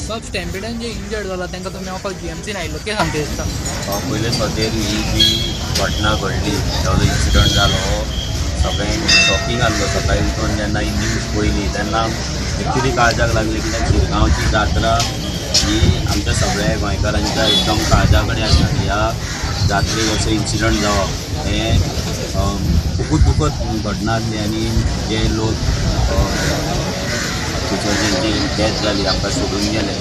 सब स्टॅम्पिडान जे injured जाला तांकां तुमी मेळपाक जीएमसीन आयिल्लो, कितें सांगता दिसता? पयले सदेर ही जी घटना घडली, जो इन्सिडंट जालो हो सगळ्यांक शॉकिंग आहलो. सकाळी उठून जेन्ना ही न्यूज पळयली तेन्ना एक्चुली काळजाक लागली, कित्याक शिरगांवची जात्रा ही आमच्या सगळ्या गोंयकारांच्या एकदम काळजा कडेन आसा. ह्या जात्रेक असो इन्सिडंट जावप हें खुबूच दुखद घटना आसली. आनी जे लोक थंयसर जेंची डेथ जाली, आमकां सोडून गेले,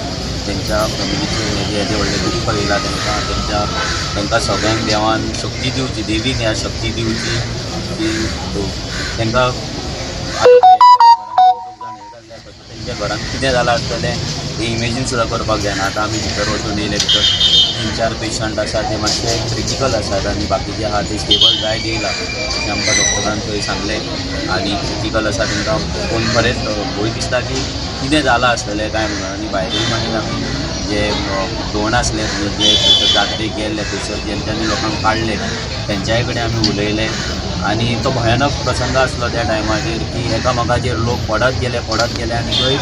तेंच्या फॅमिलीचेर हेजें येदें व्हडलें दुख्ख येयलां. तेंकां तेंच्या तेंकां सगळ्यांक देवान शक्ती दिवची, देवीन ह्या शक्ती दिवची की तेंकां तेंच्या घरांत कितें जालां आसतलें हें इमेजीन सुद्दां करपाक जायना. आतां आमी भितर वचून येयले, भितर 3-4 पेशंट आसा, ते मातशे क्रिटिकल आसात आनी बाकीचे आहा ते स्टेबल जायत येयला अशें आमकां डॉक्टरान थंय सांगलें. आनी क्रिटिकल आसा तेंकां पळोवन बरेंच भंय दिसता की कितें जालां आसतलें काय म्हणून. आनी भायरूय मागीर आमी जे दोन आसले, जे थंयसर जात्रेक गेल्ले, थंयसर जेंच्यांनी लोकांक काडले, तेंच्याय कडेन आमी उलयले. आनी तो भयानक प्रसंग आसलो त्या टायमाचेर की एकामेकाचेर लोक पडत गेले, पडत गेले आनी थंय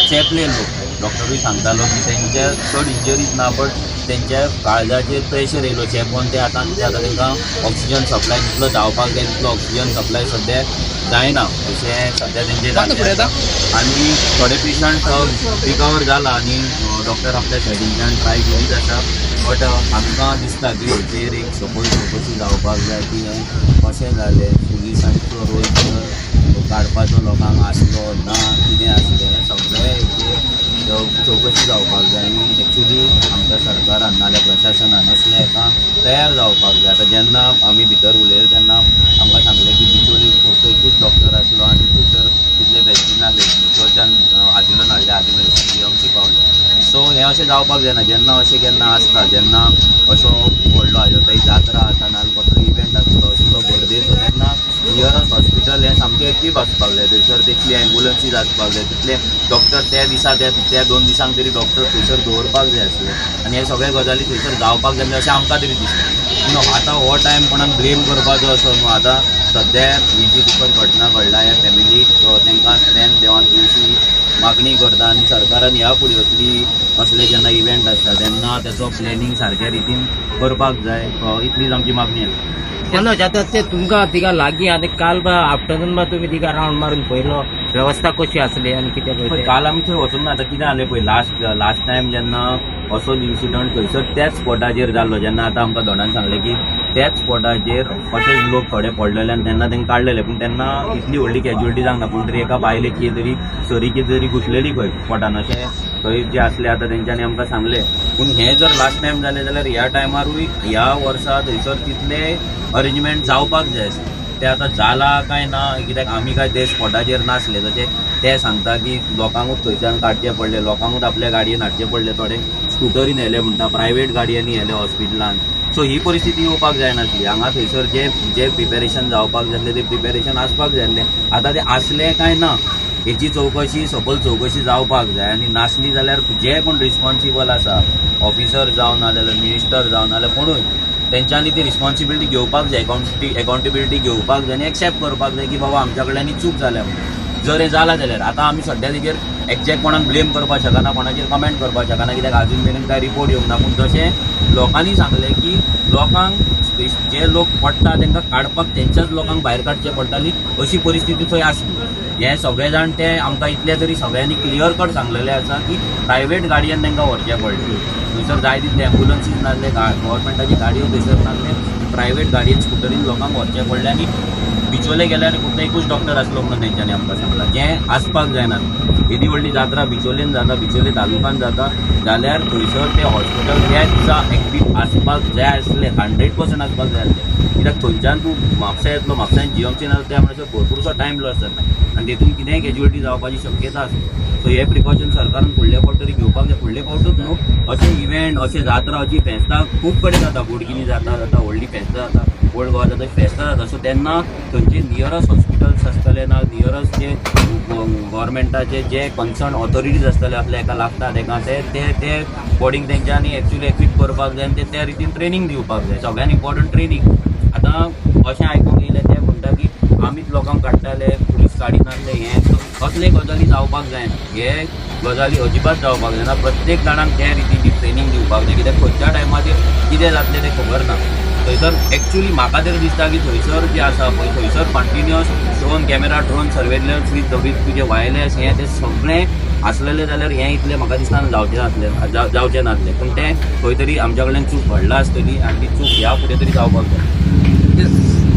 चेपले लोक. डॉक्टरूय सांगतालो की तेंच्या चड इंजरीज ना, बट तेंच्या काळजाचेर प्रेशर येयलो चेपोन ते आतां ते आतां तेंकां ऑक्सिजन सप्लाय जितलो जावपाक जाय तितलो ऑक्सिजन सप्लाय सद्या जायना अशें सद्या तेंचें जालें. आनी थोडे पेशंट रिकवर जाला आनी डॉक्टर आपल्या सायडीनच्यान ट्राय करीत आसा, बट आमकां दिसता की हेचेर एक सपोज चवकशी जावपाक जाय की हें कशें जालें, पुलिसांचो रोल काडपाचो लोकांक आसलो ना, कितें आसलें, हें सगळें हेचेर चवकशी जावपाक जाय. आनी एक्चुली आमच्या सरकारान नाजाल्यार प्रशासनान असल्या हेका तयार जावपाक जाय. आतां जेन्ना आमी भितर उलयले तेन्ना आमकां सांगलें की बिचोली फक्त एकूच डॉक्टर आसलो आनी थंयसर तितले फॅसिलिटी नासले. बिचोलच्यान आदिलोन हाडले, आदिलोनच्यान जीएमसी पावले. सो हें अशें जावपाक जायना. जेन्ना अशें केन्ना आसता, जेन्ना असो व्हडलो आतां जात्रा आसा नाजाल्यार कसलो इव्हेंट आसलो असलो गर्देचो, तेन्ना नियरस्ट हॉस्पिटल हें सामकें एक्वीप आसपाक जाय. थंयसर तितली एम्बुलन्सीज आसपाक जाय, तितले डॉक्टर त्या दिसा त्या 2 दिसांक तरी डॉक्टर थंयसर दवरपाक जाय आसले. आनी हे सगळे गजाली थंयसर जावपाक जाय अशें आमकां तरी दिसता. पूण आतां हो टायम कोणाक ब्लेम करपाचो असो न्हू. आतां सद्या ही जी दुखद घटना घडला ह्या फॅमिलीक तेंकां स्ट्रेंथ देवान दिवची मागणी करता. आनी सरकारान ह्या फुडें असली असले जेन्ना इव्हेंट आसता तेन्ना तेचो प्लॅनिंग सारक्या रितीन करपाक जाय, इतलीच आमची मागणी आसा. मनोज, आतां ते तुमकां तिका लागीं आनी काल बा आफ्टरनून बा तुमी तिका रावंड मारून पळयलो, वेवस्था कशी आसली आनी कितें पळय? काल आमी थंय वचूंक ना. आतां कितें जालें पळय, लास्ट लास्ट टायम जेन्ना असोच इन्सिडंट थंयसर त्याच स्पॉटाचेर जाल्लो, जेन्ना आतां आमकां दोणान सांगलें की त्याच स्पॉटाचेर अशेच लोक थोडे पडलेले आनी तेन्ना तेंकां काडलेले, पूण तेन्ना इतली व्हडली कॅज्युअलिटी जावंक ना. पूण तरी एका बायलेक कितें तरी सरी कितें तरी घुसलेली खंय पोटान, अशें थंय जे आसले आतां तेंच्यांनी आमकां सांगलें. पूण हें जर लास्ट टायम जालें जाल्यार ह्या टायमारूय ह्या वर्सा थंयसर तितले अरेंजमेंट जावपाक जाय आसलें. ते आतां जाला काय ना, कित्याक आमी काय ते स्पॉटाचेर नासले. तशें ते सांगता की लोकांकूच थंयच्यान काडचे पडले, लोकांकूच आपल्या गाडयेन हाडचे पडले, थोडे स्कुटरीन येयले म्हणटा, प्रायवेट गाडयांनी येयले हॉस्पिटलान. सो ही परिस्थिती येवपाक जायनासली. हांगा थंयसर जे जे प्रिपेरेशन जावपाक जाय आसलें ते प्रिपेरेशन आसपाक जाय आसलें. आतां तें आसलें काय ना हेची चवकशी, सपल चवकशी जावपाक जाय. आनी नासली जाल्यार जे कोण रिस्पॉन्सिबल आसा, ऑफिसर जावं ना जाल्यार मिनिस्टर जावं ना जाल्यार कोणूय, तेंच्यांनी ती रिस्पॉन्सिबिलिटी घेवपाक जाय, एकाउंटेबिलिटी घेवपाक जाय आनी एक्सेप्ट करपाक जाय की बाबा आमच्या कडल्यान ही चूक जाल्या म्हणून. जर हें जालां जाल्यार आतां आमी सद्या तेजेर एक्झॅक्ट कोणाक ब्लेम करपाक शकना, कोणाचेर कमेंट करपाक शकना, कित्याक आजून मेरेन कांय रिपोर्ट येवंक ना. पूण जशें लोकांनी सांगलें की लोकांक जे लोक पडटा तांकां काडपाक तेंच्याच लोकांक भायर काडचे पडटाली अशी परिस्थिती थंय आसली. हे सगळे जाण ते आमकां इतले तरी सगळ्यांनी क्लियर कट सांगलेलें आसा की प्रायवेट गाडयेन तांकां व्हरचें पडलें. थंयसर जाय तितले एम्बुलन्सीज नासले, गव्हर्मेंटाची गाडयो थंयसर नासले, प्रायवेट गाडयेन स्कुटरीन लोकांक व्हरचें पडलें. आनी बिचोले गेल्यार फक्त एकूच डॉक्टर आसलो म्हणून तेंच्यांनी आमकां सांगलां, जें आसपाक जायना. येदी व्हडली जात्रा बिचोलेन जाता, बिचोले तालुकान जाता जाल्यार थंयसर ते हॉस्पिटल त्या दिसा एक्टीव आसपाक जाय आसलें, 100% आसपाक जाय आसलें. कित्याक थंयच्यान तूं म्हापसा येतलो, म्हापशान जीएमसी ना त्या म्हणसर भरपूरसो टायम लॉस जाता आनी तेतून कितेंय कॅज्युअलिटी जावपाची शक्यता आसता. सो हे प्रिकॉशन सरकारान फुडले फावट तरी घेवपाक जाय. फुडले फावटूच न्हू, अशे इव्हेंट, अशे जात्रा, अशी फेस्तां खूब कडेन जाता. बोडगिनी जाता जाता व्हडली फेस्तां जाता, ओल्ड गोवा जाता, फेस्तां जाता. सो तेन्ना थंयचे नियरस्ट हॉस्पिटल्स आसतले ना नियरस्ट जे गव्हर्मेंटाचे जे कन्सर्न ऑथॉरिटीज आसतले आपल्या एका लागता तेका ते ते ते बॉडीक तेंच्यांनी एक्चुअली एक्विप करपाक जाय आनी ते त्या रितीन ट्रेनींग दिवपाक जाय. सगळ्यान इम्पॉर्टंट ट्रेनींग. आतां अशें आयकूंक येयलें, ते म्हणटा की आमीच लोकांक काडटाले, पुलीस काडिनासले. हें असले गजाली जावपाक जायना, हे गजाली अजिबात जावपाक जायना. प्रत्येक जाणांक त्या रितीची ट्रेनींग दिवपाक जाय, कित्याक खंयच्या टायमाचेर कितें जातलें तें खबर ना. थंयसर एक्चुली म्हाका तरी दिसता की थंयसर जें आसा पळय, थंयसर continuous drone camera, drone surveillance with with तुजें वायरलेस हें तें सगळें आसलेलें जाल्यार हें इतलें म्हाका दिसता जावचें नासलें, जावचें नासलें. पूण तें खंय तरी आमच्या कडल्यान चूक घडला आसतली आनी ती चूक ह्या फुडें तरी जावपाक जाय. Yes.